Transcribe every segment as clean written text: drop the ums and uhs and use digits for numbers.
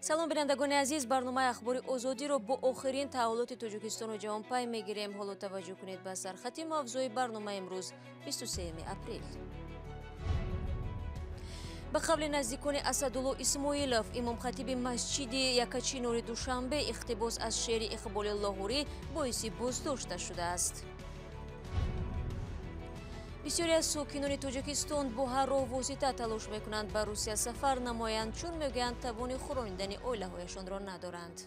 Салом, бинандагони азиз. Барномаи Ахбори Озодиро бо охирин таҳаввулоти Тоҷикистону ҷаҳон пай мегирем. Ҳоло таваҷҷӯҳ кунед ба сархати мавзӯи барномаи имрӯз, 23 апрел. Ба қавли наздикони Асадулло Исмоилов, имомхатиби масҷиди Якачинори Душанбе, иқтибос аз шеъри Иқболи Лоҳурӣ боиси боздошта шудааст. Бисёре аз сокинони Тоҷикистон бо ҳар роҳ восита талош мекунанд ба Русия сафар намоянд, чун мегӯянд, тавони хӯронидани оилаҳояшонро надоранд.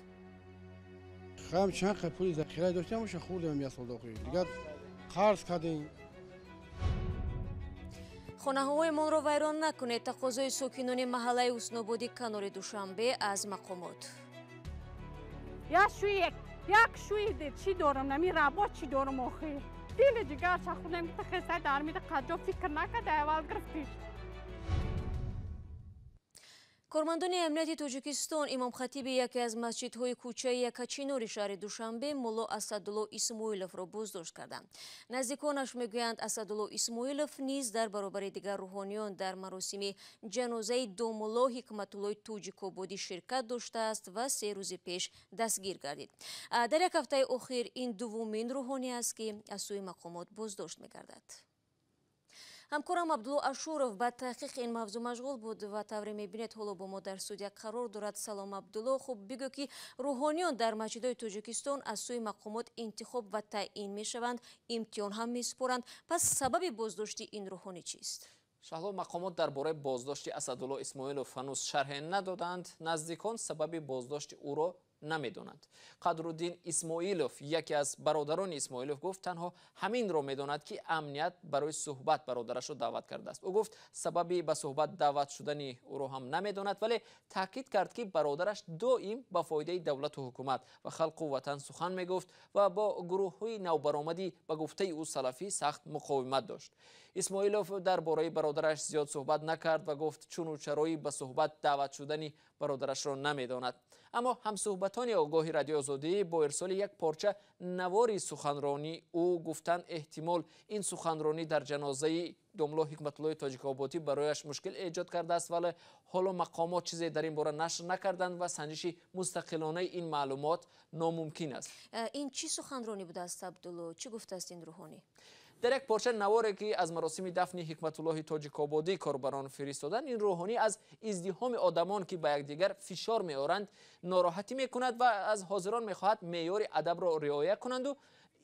Хам чанд қад пули захира доштем, ҳамаша хӯрдем як сол дохил. Дигар қарз кардем. Хонаҳоимонро вайрон накунед. Тақозои сокинони маҳаллаи Ҳуснободи канори Душанбе аз мақомот. Як шӯи, як шӯи чӣ дорам, нами рабо чӣ дорам охи. Дили ҷигар чахудем, хеса дармида қаҷо фикр накарда аввал гирифтиш. Кормандони амнияти Тоҷикистон имомхатиби яке аз масҷидҳои кӯчаи Якачинори шаҳри Душанбе, мулло Асадулло Исмоиловро боздошт карданд. Наздиконаш мегӯянд, Асадулло Исмоилов низ дар баробари дигар рӯҳониён дар маросими ҷанозаи домулло Ҳикматуллои Тоҷикободӣ ширкат доштааст ва 3 рӯзи пеш дастгир гардид. Дар як ҳафтаи охир ин дуввумин рӯҳонӣ аст, ки аз сӯи мақомот боздошт мегардад. Ҳамкорам Абдулло Ашуров ба таҳқиқи ин мавзӯъ машғул буд ва, тавре мебинед, ҳоло бо мо дар студия қарор дорад. Салом, Абдулло. Хуб, бигӯ, ки рӯҳониён дар масҷидҳои Тоҷикистон аз сӯи мақомот интихоб ва таъин мешаванд, имтиҳон ҳам месупоранд. Пас сабаби боздошти ин рӯҳонӣ чист? Шаҳло, мақомот дар бораи боздошти Асадулло Исмоилов ҳанӯз шарҳе надоданд. Наздикон сабаби боздошти ӯро намедонанд. Қадруддин Исмоилов, яке аз бародарони Исмоилов, гуфт, танҳо ҳаминро медонад, ки амният барои суҳбат бародарашро даъват кардааст. Ӯ гуфт, сабаби ба суҳбат даъват шудани ӯро ҳам намедонад, вале таъкид кард, ки бародараш доим ба фоидаи давлату ҳукумат ва халқу ватан сухан мегуфт ва бо гурӯҳҳои навбаромадӣ, ба гуфтаи ӯ, салафӣ сахт муқовимат дошт. Исмоилов дар бораи бародараш зиёд суҳбат накард ва гуфт, чуну чарои ба суҳбат даъват шудани бародарашро намедонад. Аммо ҳамсуҳбатони огоҳи Радиои Озодӣ бо ирсоли як порча навори суханронӣ ӯ гуфтанд, эҳтимол ин суханронӣ дар ҷанозаи домло Ҳикматуллои Тоҷикободӣ барояш мушкил эҷод кардааст, вале ҳоло мақомот чизе дар ин бора нашр накарданд ва санҷиши мустақилонаи ин маълумот номумкин аст. Ин чӣ суханронӣ будааст, Абдулло? Чӣ гуфтааст ин рӯҳонӣ? Дар як порча наворе, ки аз маросими дафни Ҳикматуллоҳи Тоҷикободӣ корбарон фиристоданд, ин рӯҳонӣ аз издиҳоми одамон, ки ба якдигар фишор меоранд, нороҳатӣ мекунад ва аз ҳозирон мехоҳад меъёри адабро риоя кунанду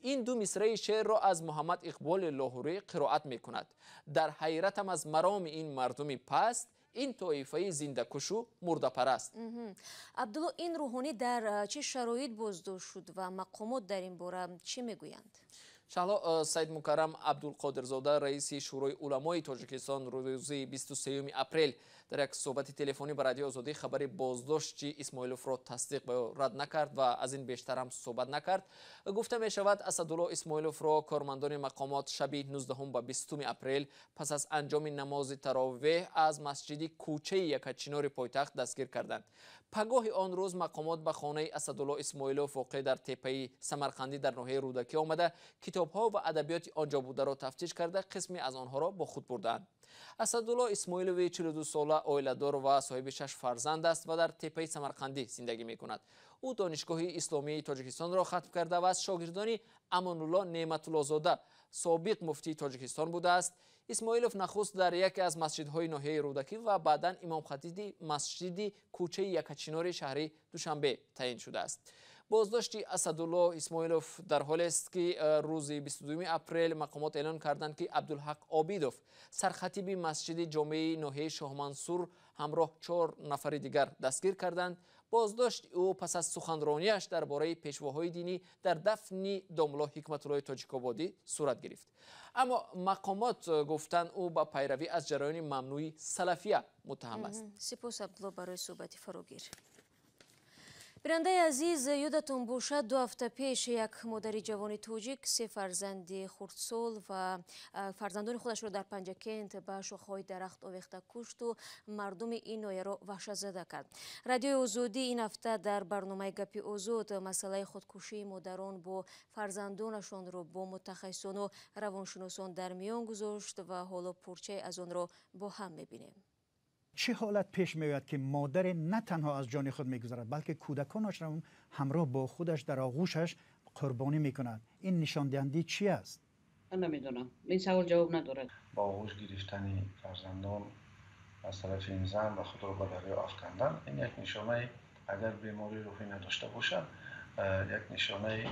ин ду мисраи шеърро аз Муҳаммад Иқболи Лоҳурӣ қироат мекунад: «Дар ҳайратам аз мароми ин мардуми паст, ин тоифаи зиндакушу мурдапараст». Абдулло, ин рӯҳонӣ дар чӣ шароит боздошт шуд ва мақомот дар ин бора чӣ мегӯянд? Шаҳло, Саидмукаррам Абдулқодирзода, раиси Шӯрои уламои Тоҷикистон, рӯзи 23 апрел дар як суҳбати телефонӣ ба Радиои Озодӣ хабари боздошти Исмоиловро тасдиқ ва ё рад накард ва аз ин бештар ҳам суҳбат накард. Гуфта мешавад, Асадулло Исмоиловро кормандони мақомот шаби 19 ба 20 апрел пас аз анҷоми намози таровеҳ аз масҷиди кӯчаи Якачинори пойтахт дастгир карданд. Пагоҳи он рӯз мақомот ба хонаи Асадулло Исмоилов, воқеъ дар теппаи Самарқандӣ дар ноҳияи Рӯдакӣ, омада, китобҳо ва адабиёти он ҷо бударо тафтиш карда, қисме аз онҳоро бо худ бурдаанд. Асадулло Исмоилови 42 сола оиладор ва соҳиби шаш фарзанд аст ва дар теппаи Самарқандӣ зиндагӣ мекунад. Ӯ Донишгоҳи исломии Тоҷикистонро хатм карда ва аз шогирдони Амонулло Неъматуллозода, собиқ муфтии Тоҷикистон, будааст. Исмоилов нахуст дар яке аз масҷидҳои ноҳияи Рӯдакӣ ва баъдан имомхатиби масҷиди кӯчаи Якачинори шаҳри Душанбе таъин шудааст. Боздошти Асадулло Исмоилов дар ҳолест, ки рӯзи 22 апрел мақомот эълон карданд, ки Абдулҳақ Обидов, сархатиби масҷиди ҷомеи ноҳияи Шоҳмансур, ҳамроҳ чор нафари дигар дастгир карданд. Боздошти ӯ пас аз суханронияш дар бораи пешвоҳои динӣ дар дафни домло Ҳикматуллои Тоҷикободӣ сурат гирифт. Аммо мақомот гуфтанд, ӯ ба пайравӣ аз ҷараёни мамнӯи салафия муттаҳам аст. Сипос, Абдулло, барои суҳбати фарогир. Бинандаи азиз, ёдатон бошад, 2 ҳафта пеш як модари ҷавони тоҷик се фарзанди хурдсол ва фарзандони худашро дар Панҷакент ба шохаҳои дарахт овехта кушту мардуми ин ноҳияро ваҳшатзада кард. Радиои Озодӣ ин ҳафта дар барномаи «Гапи озод» масъалаи худкушии модарон бо фарзандонашонро бо мутахассисону равоншиносон дар миён гузошт ва ҳоло порчае аз онро бо ҳам мебинем. Чӣ ҳолат пеш меояд, ки модаре на танҳо аз ҷони худ мегузарад, балки кӯдаконашро ҳамроҳ бо худаш дар оғӯшаш қурбонӣ мекунад? Ин нишондиҳандаи чӣ аст? Ман намедонам. Ин савол ҷавоб надорад. Ба оғӯш гирифтани фарзандон аз тарафи ин зан ва худро ба дарё афкандан, ин як нишонаи, агар бемории рӯҳӣ надошта бошад, як нишонаи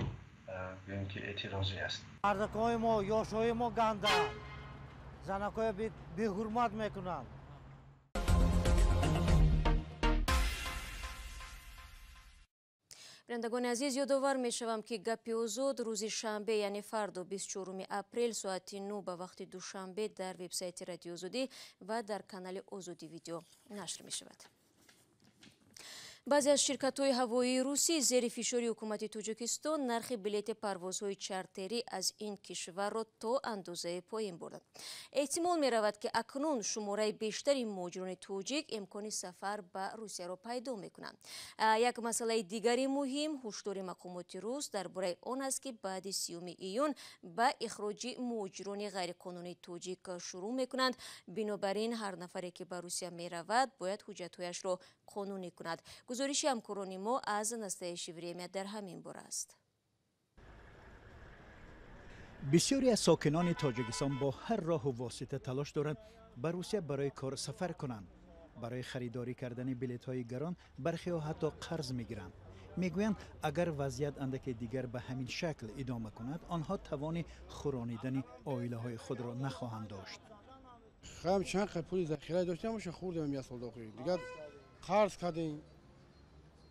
гӯем ки эътирозӣ аст. Мардакҳои мо, ёшҳои мо ганда, занакҳои беҳурмат мекунанд. Бинандагони азиз, ёдовар мешавам, ки Гапи озод рӯзи шанбе, яъне фардо 24 апрел соати 9 ба вақти Душанбе дар вебсайти Радиои Озодӣ ва дар канали Озодӣ видео нашр мешавад. Баъзе аз ширкатҳои ҳавоии русӣ зери фишори ҳукумати Тоҷикистон нархи билети парвозҳои чартерӣ аз ин кишварро то андозае поин бурданд. Эҳтимол меравад, ки акнун шумораи бештари муҳоҷирони тоҷик имкони сафар ба Русияро пайдо мекунанд. Як масъалаи дигари муҳим ҳушдори мақомоти рус дар бораи он аст, ки баъди 30 июн ба ихроҷи муҳоҷирони ғайриқонунии тоҷик шурӯъ мекунанд. Бинобар ин ҳар нафаре, ки ба Русия меравад, бояд ҳуҷҷатҳояшро қонунӣ кунад. Гузориши ҳамкорони мо аз Настоящее время дар ҳамин бора аст. Бисёре аз сокинони Тоҷикистон бо ҳар роҳу восита талош доранд ба Русия барои кор сафар кунанд. Барои харидорӣ кардани билетҳои гарон бархеҳо ҳатто қарз мегиранд. Мегӯянд, агар вазъият андаке дигар ба ҳамин шакл идома кунад, онҳо тавони хӯронидани оилаҳои худро нахоҳанд дошт. Хам чанд қад пули захира доштем, ҳамаша хӯрдем як сол дохил. Дигар қарз кардем.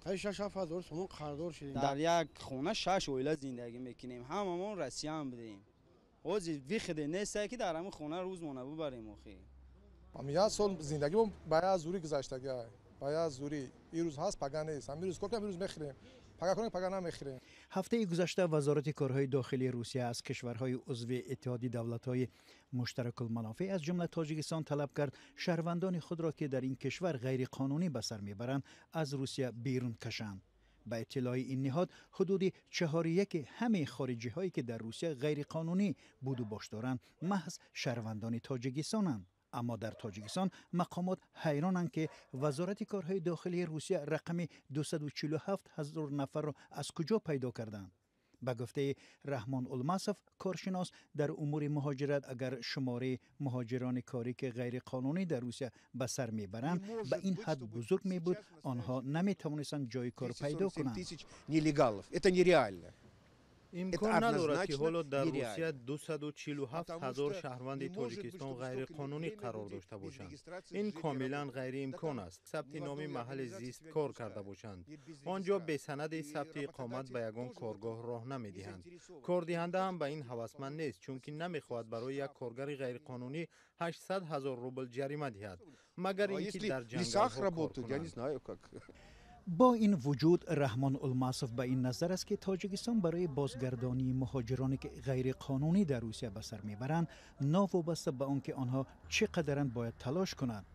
6-7 ҳазор сомон қарздор шудем. Дар як хона 6 оила зиндагӣ мекунем. Ҳамамон Россия ҳам будем. Ҳозир виходе нестае, ки дар ҳамин хона рӯзмона бубарем охи. Ҳам як сол зиндагимон ба як зурӣ гузаштага. Ба як зурӣ. Ин рӯз ҳаст, пага нест. Ҳамин рӯз кор кунем, ин рӯз мехӯрем. Пага кунем, пага намехӯрем. Ҳафтаи гузашта Вазорати корҳои дохилии Русия аз кишварҳои узви Иттиҳоди давлатҳои муштаракулманофеъ, аз ҷумла Тоҷикистон, талаб кард шаҳрвандони худро, ки дар ин кишвар ғайриқонунӣ ба сар мебаранд, аз Русия берун кашанд. Ба иттилои ин ниҳод, ҳудуди 4/1 ҳамаи хориҷиҳое, ки дар Русия ғайриқонунӣ буду бош доранд, маҳз шаҳрвандони Тоҷикистонанд. Аммо дар Тоҷикистон мақомот ҳайронанд, ки Вазорати корҳои дохилии Русия рақами 247 ҳазор нафарро аз куҷо пайдо карданд. Ба гуфтаи Раҳмон Улмасов, коршинос дар умури муҳоҷират, агар шумораи муҳоҷирони корӣ, ки ғайриқонунӣ дар Русия ба сар мебаранд, ба ин ҳад бузург мебуд, онҳо наметавонистанд ҷои кор пайдо кунанд. Имкон надорад, ки ҳоло дар Русия 247 ҳазор шаҳрванди Тоҷикистон ғайриқонунӣ қарор дошта бошанд. Ин комилан ғайриимкон аст. Сабти номи маҳалли зист кор карда бошанд. Он ҷо бесанади сабти иқомат ба ягон коргоҳ роҳ намедиҳанд. Кордиҳанда ҳам ба ин ҳавасманд нест, чунки намехоҳад барои як коргари ғайриқонунӣ 800 ҳазор рубл ҷарима диҳад, магар ин ки дар ҷангалҳо кор кунанд. Бо ин вуҷуд Раҳмон Улмасов ба ин назар аст, ки Тоҷикистон барои бозгардонии муҳоҷироне, ки ғайриқонунӣ дар Русия ба сар мебаранд, новобаста ба он ки онҳо чӣ қадаранд, бояд талош кунад.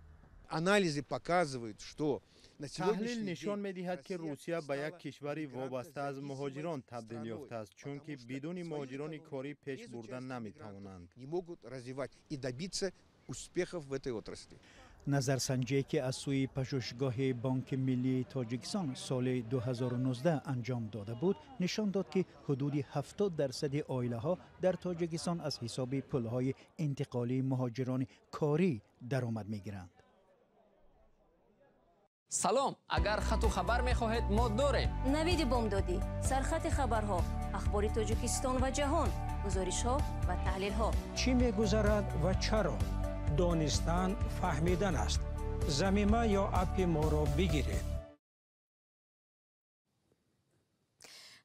Анализы показывают, что таҳлил нишон медиҳад, ки Русия ба як кишвари вобаста аз муҳоҷирон табдил ёфтааст, чунки бидуни муҳоҷирони корӣ пеш бурда наметавонанд. Не могут развивать и добиться успехов в этой отрасли. Назарсанҷие, ки аз сӯи пажӯҳишгоҳи Бонки Миллии Тоҷикистон соли 2019 анҷом дода буд, нишон дод, ки ҳудуди 70% оилаҳо дар Тоҷикистон аз ҳисоби пулҳои интиқолии муҳоҷирони корӣ даромад мегиранд. Салом, агар хату хабар мехоҳед, мо дорем. Навиди бомдодӣ, сархати хабарҳо, ахбори Тоҷикистон ва ҷаҳон, гузоришҳо ва таҳлилҳо. Чӣ мегузарад ва чаро? Донистан фаҳмидан аст. Замима ё аппи моро бигиред.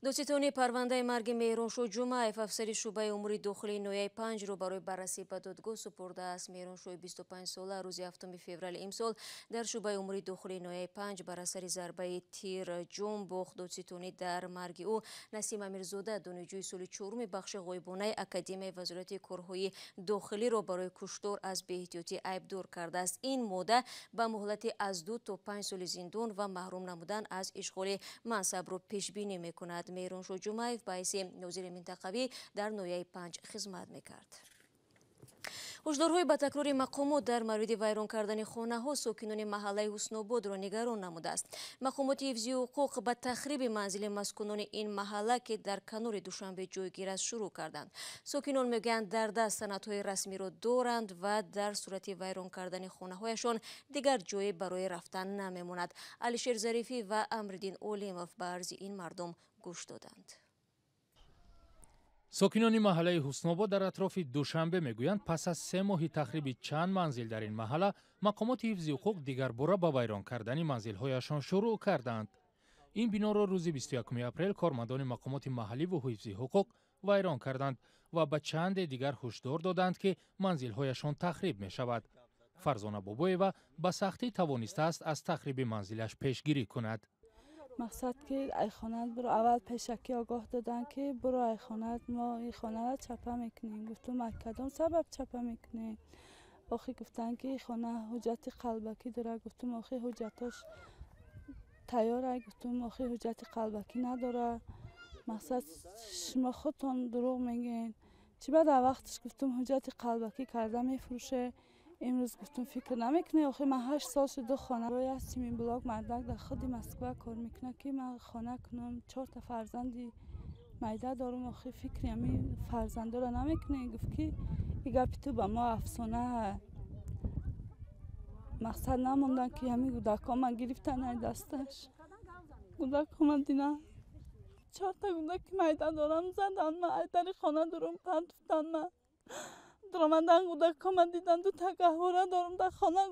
Додситонии парвандаи марги Меҳроншоҳ Ҷумъаев, афсари шӯъбаи умури дохилии ноҳияи Панҷро барои баррасӣ ба додгоҳ супурдааст. Меҳроншоҳи 25сола рӯзи 7 феврали имсол дар шӯъбаи умури дохилии ноҳияи Панҷ бар асари зарбаи тир ҷон бохт. Додситонӣ дар марги ӯ Насим Амирзода, донишҷӯи соли 4-уми бахши ғоибонаи Академияи Вазорати корҳои дохилиро барои куштор аз беэҳтиётӣ айбдор кардааст. Ин модда ба муҳлати аз 2 то 5 соли зиндон ва маҳрум намудан аз ишғоли мансабро пешбинӣ мекунад. Меҳроншоҳ Ҷумъаев ба ҳайси нозири минтақавӣ дар ноҳияи Панҷ хизмат мекард. Ҳушдорҳои ба такрори мақомот дар мавриди вайрон кардани хонаҳо сокинони маҳаллаи Ҳуснободро нигарон намудааст. Мақомоти ҳифзи ҳуқуқ ба тахриби манзили маскунони ин маҳалла, ки дар канори Душанбе ҷойгир аст, шурӯъ карданд. Сокинон мегӯянд, дар даст санадҳои расмиро доранд ва дар сурати вайрон кардани хонаҳояшон дигар ҷое барои рафтан намемонад. Алишер Зарифӣ ва Амриддин Олимов ба арзи ин мардум гӯш доданд. Сокинони маҳаллаи Ҳуснобод дар атрофи Душанбе мегӯянд, пас аз 3 моҳи тахриби чанд манзил дар ин маҳалла, мақомоти ҳифзи ҳуқуқ дигарбора ба вайрон кардани манзилҳояшон шурӯъ кардаанд. Ин биноро рӯзи 21 апрел кормандони мақомоти маҳалливу ҳифзи ҳуқуқ вайрон карданд ва ба чанде дигар ҳушдор доданд, ки манзилҳояшон тахриб мешавад. Фарзона Бобоева ба сахтӣ тавонистааст аз тахриби манзилаш пешгирӣ кунад. Мақсад ки ай хонат биро, аввал пешакӣ огоҳ доданд, ки биро ай хонат, мо ин хонаро чапа мекунем. Гуфтум, ай кадом сабаб чапа мекунем? Охи гуфтанд, ки хона ҳуҷҷати қалбакӣ дорад. Гуфтум, охи ҳуҷҷатош тайёр ай. Гуфтум, охи ҳуҷҷати қалбакӣ надорад. Мақсад шумо худтон дурӯғ мегӯед. Чӣ баъд дар вақташ гуфтум, ҳуҷҷати қалбакӣ карда мефурӯше. Имрӯз гуфтум, фикр намекунӣ, охи ман 8 сол шуд хона роя симин блок мардак дар худи Москва кор мекунад, ки ман хона кунам. 4та фарзанди майда дорам, охи фикри ҳамин фарзандоро намекунӣ. Гуфт, ки и гапи ту ба мо афсона. Мақсад намондан, ки ҳамин кӯдакҳо ман гирифтан ай дасташ. Кӯдакҳо ман динам, 4та кӯдаки майда дорам, задан ман ай дари хона дурум партуфтан ман. Ромадан кӯдакҳо ман дидан, дута гаҳвора дорам дар хона,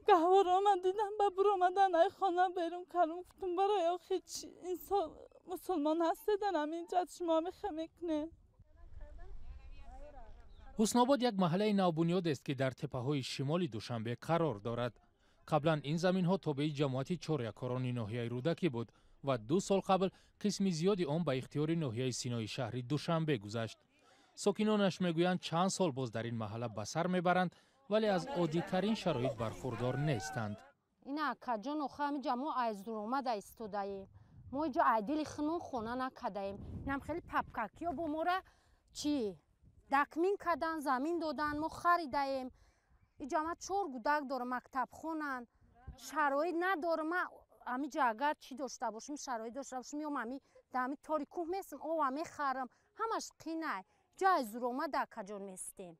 гаҳвора ман дидан, ба буромадан ай хона берун кардам. Гуфтум, барои охи инсон мусулмон ҳастед, дар ҳамин ҷо шумо мехе мекунед. Ҳуснобод як маҳаллаи навбунёдест, ки дар теппаҳои шимоли Душанбе қарор дорад. Қаблан ин заминҳо тобеи ҷамоати чорякорони ноҳияи Рӯдакӣ буд ва 2 сол қабл қисми зиёди он ба ихтиёри ноҳияи Синои шаҳри Душанбе гузашт. Сокинонаш мегӯянд, чанд сол боз дар ин маҳалла ба сар мебаранд, вале аз оддитарин шароит бархурдор нестанд. Ина акаҷон, охи ҳамиҷа мо аз дуромада истодаем. Мо иҷо ай дили хунун хона накардаем. Инам хеле папкакиё бо мора чӣ дакмин кардан, замин додан, мо харидаем. Иҷа ма 4 кӯдак дорам, мактабхонанд, шароит надорам. Ма ҳамиҷа агар чӣ дошта бошем, шароит дошта бошем, меом ҳами дар ҳами тори кӯҳ месм, ова мехарам, ҳамаш қинай. Ҷай зуромада акаҷон местем.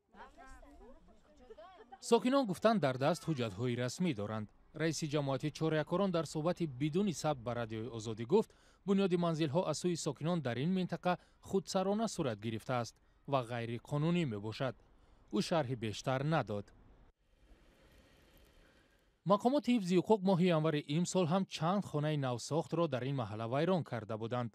Сокинон гуфтанд, дар даст ҳуҷҷатҳои расмӣ доранд. Раиси ҷамоати чорякорон дар суҳбати бидуни сабт ба Радиои Озодӣ гуфт, бунёди манзилҳо аз сӯи сокинон дар ин минтақа худсарона сурат гирифтааст ва ғайриқонунӣ мебошад. Ӯ шарҳи бештар надод. Мақомоти ҳифзи ҳуқуқ моҳи январи имсол ҳам чанд хонаи навсохтро дар ин маҳалла вайрон карда буданд.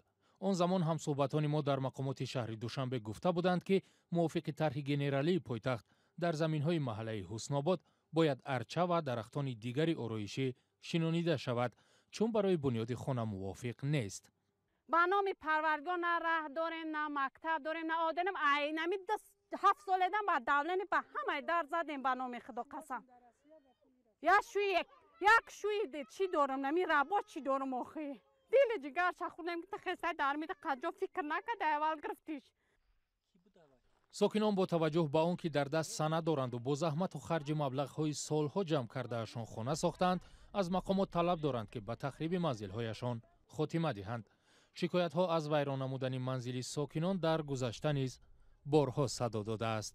Он замон ҳамсӯҳбатони мо дар мақомоти шаҳри Душанбе гуфта буданд, ки мувофиқи тарҳи генералии пойтахт дар заминҳои маҳаллаи Ҳуснобод бояд арча ва дарахтони дигари ороишӣ шинонида шавад, чун барои бунёди хона мувофиқ нест. Ба номи Парвардигор, на раҳ дорем, на мактаб дорем, на оденем. Айнами 7 соледам ба давлени ба ҳамаи дар задем, ба номи Худо қасам. Як шӯи чӣ дорам, нами рабо чӣ дорам охи. Дили ҷигарча хӯрдем, ки хеса дар мида қаҷо фикр накарда аввал гирифтиш. Сокинон бо таваҷҷӯҳ ба он ки дар даст санад доранду бо заҳмату харҷи маблағҳои солҳо ҷамъ кардаашон хона сохтаанд, аз мақомот талаб доранд, ки ба тахриби манзилҳояшон хотима диҳанд. Шикоятҳо аз вайрон намудани манзили сокинон дар гузашта низ борҳо садо додааст.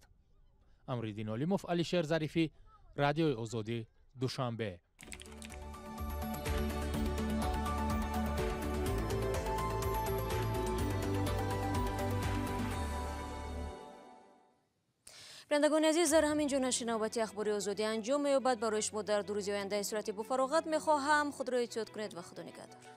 Амриддин Олимов, Алишер Зарифӣ, Радиои Озодӣ, Душанбе. Бинандагони азиз, дар ҳамин ҷо нашри навбати Ахбори Озодӣ анҷом меёбад. Барои шумо дар 2 рӯзи ояндаи сурати бофароғат мехоҳам. Худро эҳтиёт кунед ва Худо нигаҳдор.